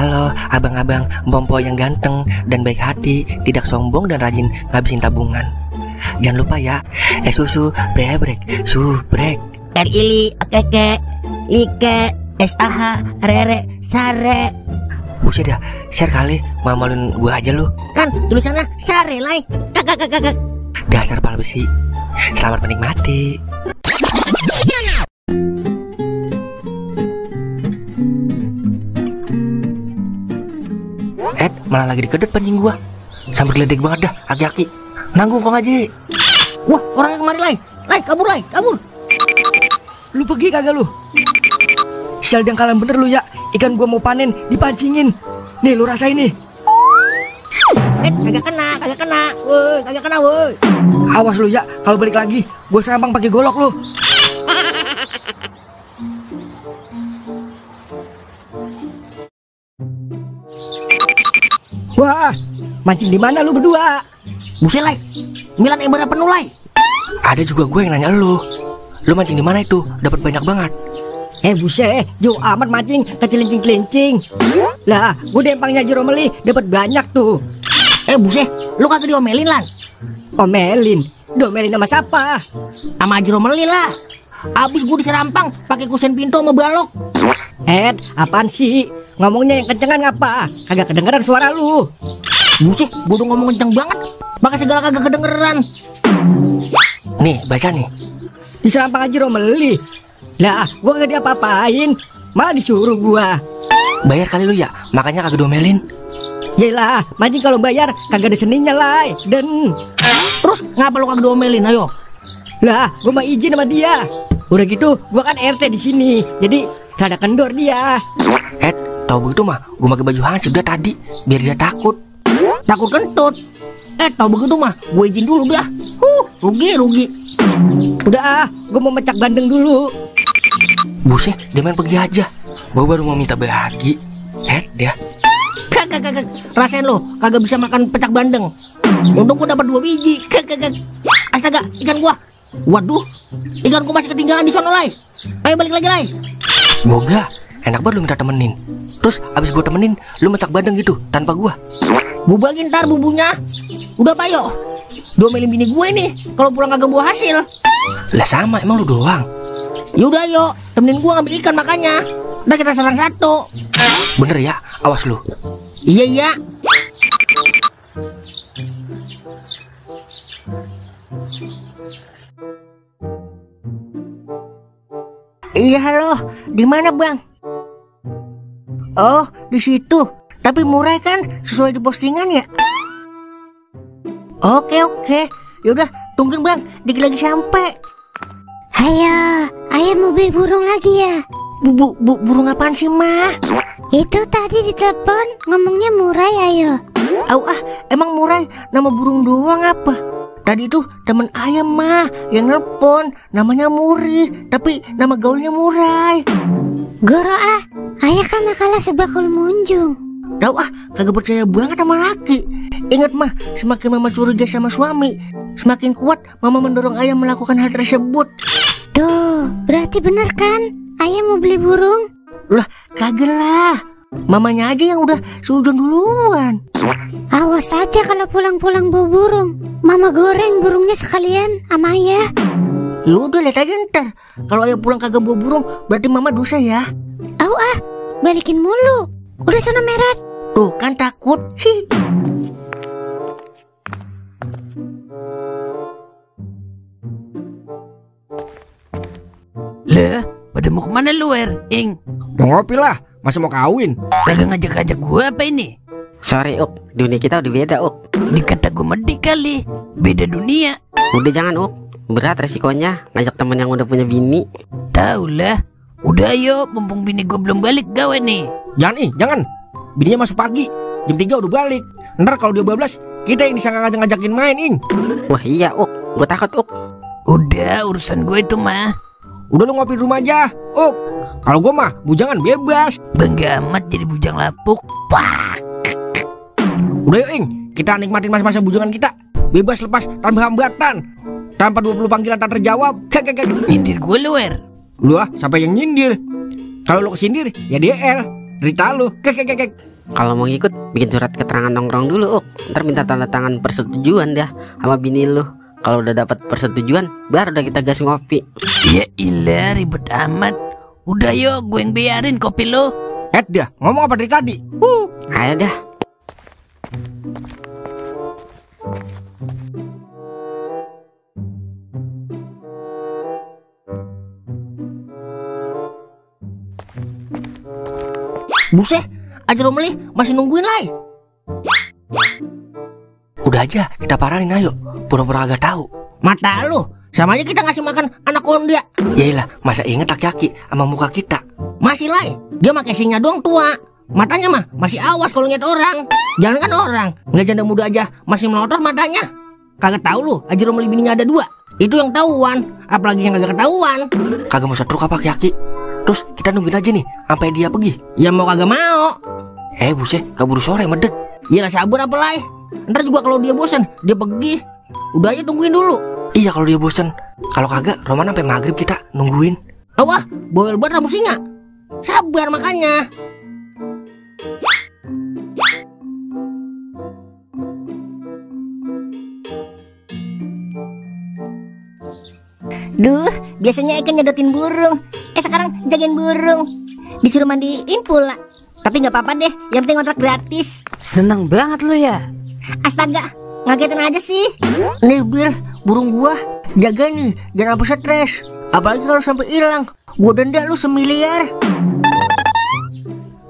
Halo abang-abang Bompo yang ganteng dan baik hati, tidak sombong dan rajin ngabisin tabungan. Jangan lupa ya, susu brebrek, subrek. Ili, okeke, like, SAH, rere, sare. Buset dah, share kali, malu-maluin gue aja lu. Kan tulisannya sare, like. Kakak. Dasar pala besi. Selamat menikmati. Malah lagi dikedet pancing gua. Sampai geledek banget dah, aki-aki. Nanggung kok ngaji. Wah, orangnya kemari, Lai, kabur. Lu pergi kagak lu? Sial dangkalan bener lu ya. Ikan gua mau panen, dipancingin. Nih, lu rasain nih. Kagak kena, woi. Awas lu ya, kalau balik lagi, gua serampang pakai golok lu. Wah, mancing di mana lu berdua? Buset, Lai. Milan embera penuh, Lai. Ada juga gue yang nanya lu. Lu mancing di mana itu? Dapat banyak banget. Buset, jauh amat mancing ke celincing-celincing. Lah, gue dempangnya Jiromeli dapat banyak tuh. Buset, lu kagak diomelin, Lan? Omelin? Diomelin sama siapa? Sama Jiromeli lah. Abis gue diserampang pakai kusen pintu sama balok. Apaan sih? Ngomongnya yang kencengan ngapa? Kagak kedengeran suara lu. Buset, gue udah ngomong kenceng banget. Pakai segala kagak kedengeran. Nih, baca nih. Diserampang aja Romeli. Lah, gua kagak diapa-apain. Malah disuruh gua. Bayar kali lu ya, makanya kagak domelin. Yelah, mancing kalau bayar kagak ada seninya, Lai. Dan terus ngapa lu kagak domelin? Ayo. Lah, gua mah izin sama dia. Udah gitu, gua kan RT di sini. Jadi rada kendor dia. Tahu begitu mah, gua pakai baju hansip dah tadi, biar dia takut. Takut kentut. Tahu begitu mah, gue izin dulu dah. Rugi. Udah gue mau mecak bandeng dulu. Buset, dia main pergi aja. Gue baru mau minta bahagi. Dia. Kagak. Rasain lo, kagak bisa makan pecak bandeng. Untung gue dapat 2 biji. Kagak. Astaga, ikan gua. Waduh, ikan gua masih ketinggalan di sono, Lai. Ayo balik lagi, Lai. Boga, enak banget lu minta temenin. Terus abis gue temenin, lu mecak bandeng gitu tanpa gua. Gue bagi ntar bumbunya. Udah Pak, yuk domelin bini gue nih kalau pulang kagak bawa hasil. Lah sama, emang lu doang. Yaudah yuk, temenin gue ngambil ikan makanya. Ntar kita serang satu. Bener ya, awas lu. Iya. Iya, halo. Di mana, Bang? Oh, di situ. Tapi murah kan, sesuai di postingan ya? Oke. Yaudah, tungguin Bang, dikit lagi sampai. Ayo mau beli burung lagi ya? Burung apaan sih, Ma? Itu tadi di telepon ngomongnya murai, ayo. Emang murai nama burung doang apa? Tadi itu temen ayam, Ma, yang nelpon, namanya Muri, tapi nama gaulnya Murai. Goro ayah kan kalah sebakul munjung. Tahu kagak percaya banget sama laki. Ingat mah, semakin mama curiga sama suami, semakin kuat mama mendorong ayah melakukan hal tersebut. Tuh, berarti benar kan? Ayah mau beli burung? Lah, kagak lah. Mamanya aja yang udah seujun duluan. Awas aja kalau pulang-pulang bawa burung. Mama goreng burungnya sekalian sama ayah. Yaudah, lihat aja ntar. Kalau ayah pulang kagak bawa burung, berarti mama dosa ya. Balikin mulu. Udah sana merat. Tuh kan takut. Lah, pada mau kemana lu, Ing? Mau ngopi lah, masa mau kawin? Kagak ngajak-ngajak gua apa ini? Sorry, dunia kita udah beda, Dikata gua medik kali, beda dunia. Udah jangan, berat resikonya ngajak teman yang udah punya bini. Tahu lah. Udah ayo, mumpung bini gua belum balik gawe nih. Jangan. Bininya masuk pagi, jam 3 udah balik. Ntar kalau dia 12, kita yang disangka ngajakin main, Ing. Wah iya, gue takut, Udah, urusan gue itu mah. Udah lu ngopi di rumah aja, Kalau gue mah bujangan bebas. Bangga amat jadi bujang lapuk. Pak. Udah yuk, Ing, kita nikmatin masa-masa bujangan kita. Bebas lepas tanpa hambatan, tanpa 20 panggilan tak terjawab. Nyindir gue lu, Lu siapa yang nyindir? Kalau lu kesindir, ya DL. Derita lu. Kalau mau ikut, bikin surat keterangan nongkrong dulu, Uk. Ntar minta tanda tangan persetujuan dah sama bini lu. Kalau udah dapat persetujuan, baru udah kita gas ngopi. Ya ilah, ribet amat. Udah yuk, gue yang bayarin kopi lo. Dia ngomong apa dari tadi? Ayo dah. Buset, Haji Romli masih nungguin Lai. Udah aja, kita parahin ayo. Pura-pura agak tahu. Mata lu, sama aja kita ngasih makan anak ondia. Yailah, masa inget laki-laki sama muka kita. Masih Lai, dia pakai sinya doang tua. Matanya mah masih awas kalau lihat orang. Jangan kan orang, ngeliat janda muda aja masih melotot matanya. Kagak tahu lu, Haji Romli bininya ada 2. Itu yang tahuan, apalagi yang kagak ketahuan. Kagak mau setruk apa aki-aki. Terus kita nungguin aja nih sampai dia pergi. Ya mau kagak mau. Buset, kaburu sore medet. Yalah sabar apa Lai. Ntar juga kalau dia bosan, dia pergi. Udah aja tungguin dulu. Iya kalau dia bosan. Kalau kagak, Roman sampai maghrib kita nungguin. Wah, bawel banget rambut singa. Sabar makanya. Duh, biasanya ikan nyedotin burung. Sekarang jagain burung. Disuruh mandiin pula. Tapi gak apa-apa deh, yang penting kontrak gratis. Seneng banget lo ya. Astaga, ngagetin aja sih. Nih Bir, burung gua. Jaga nih, jangan apa stres. Apalagi kalau sampai hilang, gua denda lu 1 miliar.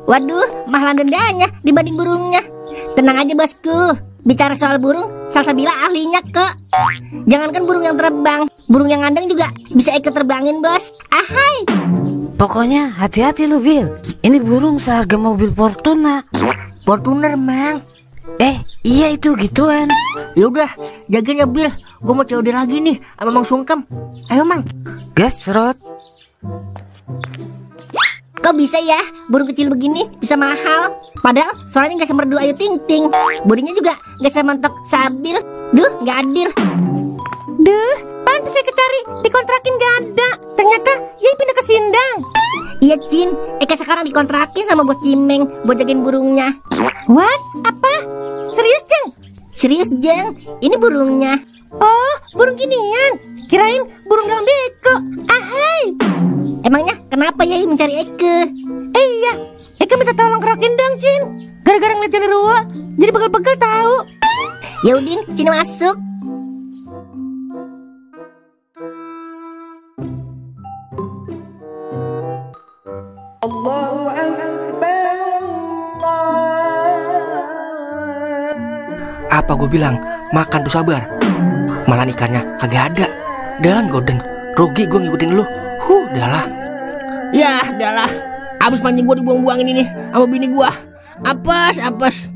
Waduh, mahal dendanya dibanding burungnya. Tenang aja bosku. Bicara soal burung, Salsabila ahlinya kok. Jangankan burung yang terbang, burung yang ngandeng juga bisa ikut terbangin bos. Ahai. Pokoknya hati-hati lu Bil. Ini burung seharga mobil Fortuna. Fortuner mang. Iya itu gituan. Yaudah, jagain ya Bil. Gua mau COD lagi nih sama Mang Sungkem. Ayo Mang. Gas Rod. Kok bisa ya burung kecil begini bisa mahal? Padahal suaranya gak semerdu Ayu Ting Ting. Bodinya juga gak semantok Sabil. Duh, gak adil. Duh, pantas saya kecari, dikontrakin gak ada. Ternyata Yai pindah ke Sindang. Iya Cin, Eka sekarang dikontrakin sama bos Cimeng buat jagain burungnya. What? Apa? Serius Jeng? Serius Jeng, ini burungnya. Oh, burung ginian. Kirain burung dalam beko. Ahai. Emangnya kenapa Yai mencari Eke? Iya, Eke minta tolong kerokin dong Cin. Gara-gara ngeliat Ruwa, jadi pegel-pegel tahu. Yaudin, sini masuk. Apa gue bilang, makan tuh sabar. Malah ikannya kagak ada. Dan Golden, rugi gue ngikutin lu. Udahlah. Ya, udahlah. Abis mancing gua dibuang-buangin ini sama bini gua. Apes.